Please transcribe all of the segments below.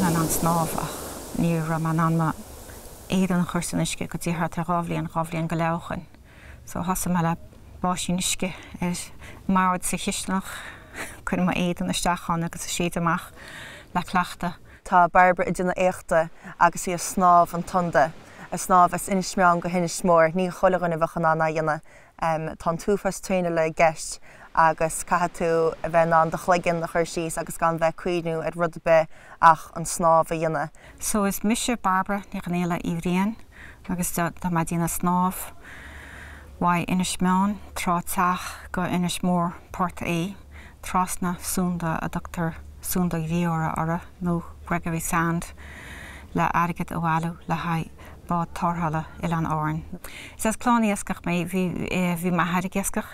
mé in ann snámh ach ní raibh mé in ann mo éadan a chur san uisce go dtí thart ar 2 bhliain, 2 bhliain go leath ó shoin. So thosaigh mé le báisín uisce ar an mbord sa chisteanach, cuireadh mo éadan isteach ann agus ag séideadh amach le cleachtadh. Tá Bairbre ag déanamh éachta agus í ag snámh an tSunda, ag snámh as Inis Meáin go hInis Mór. Ní chuile dhuine a bheadh in ann é a dhéanamh. Tá an t-uafás traenála i gceist agus caithfidh tú a bheith in ann do chloigeann a chur síos agus gan bheith ag cuimhniú ar rud ar bith ach an snámh a dhéanamh. So is mise Bairbre Ní Chonaola Uí Bhriain agus tá mé ag déanamh snámh uaidh Inis Meáin, Trá Teach go Inis Mór, Port Aodh, trasna Sunda a dtugtar Sunda Ghrioghaire orthu nó Gregory Sound le airgead a bhailiú le haghaidh bád tarrthála Oileáin Árann. Is as clann iascach mé, bhí bhí m'athair ag iascach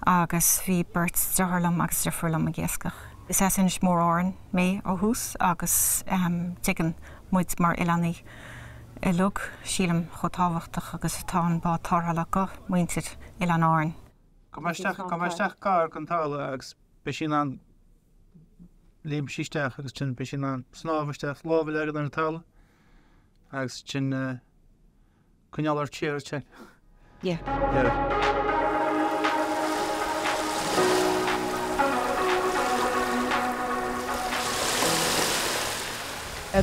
agus bhí beirt deartháir liom agus deirfiúr liom ag iascach. Is as Inis Mór Árann mé ó thús agus tuigeann muid mar oileánaigh uilig, sílim, chomh tábhachtach agus atá an bád tarrthála go muintir Oileáin Árann. Gabhfaidh mé isteach, gabhfaidh mé isteach gar don talamh agus beidh sí in ann léimfidh sí isteach agus ansin beidh sí in ann snámh isteach, lámh a leagan ar an talamh agus ansin coinneáil ort siar ansin. Yeah. Yeah.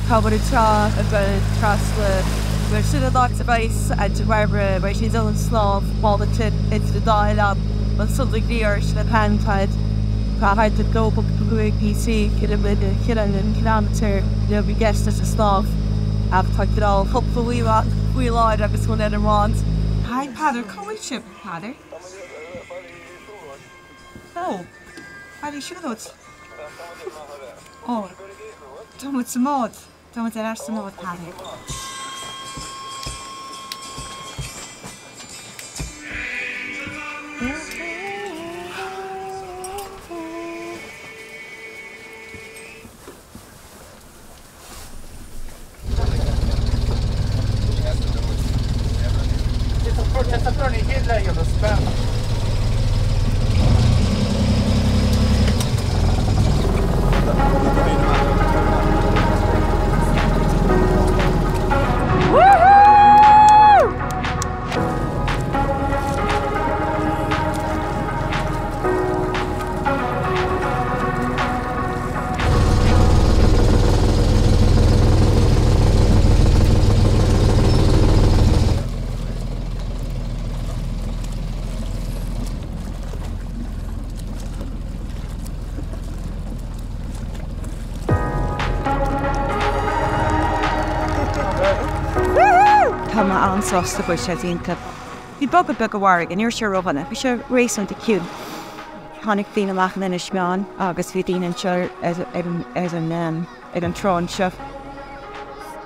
Tá muid anseo ag dul trasna mar sin an áit a bheidh Auntie Barbara, beidh sí ag dul ag snámh bád ansin idir an dá oileán, an Sunda Ghrioghair sin an t-ainm atá air. Tá thart ar 2.5 kilometre i gceist leis an snámh ach tá cineál cúpla faoi faoi láthair agus muid ar an mbád. Hi Peadar, cá bhfuil sibh, Peadar? Ó, Faillí siúlóid. Ó, tá muid sa mbád, tá muid ar ais sa mbád, Peadar. Tá mé an-sásta go bhfuil sé déanta. Bhí bogadh beag i bhfarraige, ní raibh sé ródhona, bhí sé réasúnta ciúin. Tháinig daoine amach in Inis Meáin agus bhí daoine anseo ar an trá anseo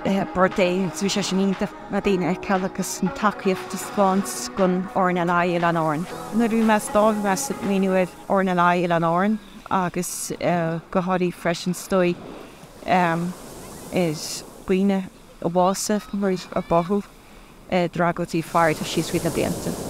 i bPort Aodh agus bhí sé sin iontach na daoine a fheiceáil agus an tacaíocht a thaispeáint don RNLI Oileáin Árann. Nuair a bhí mé ag snámh bhí mé ag smaoineamh ar RNLI Oileáin Árann agus go háirithe freisin is dóigh ar dhaoine a bhásaigh nó a báthadh i dtragóidí farraige síos fríd na blianta.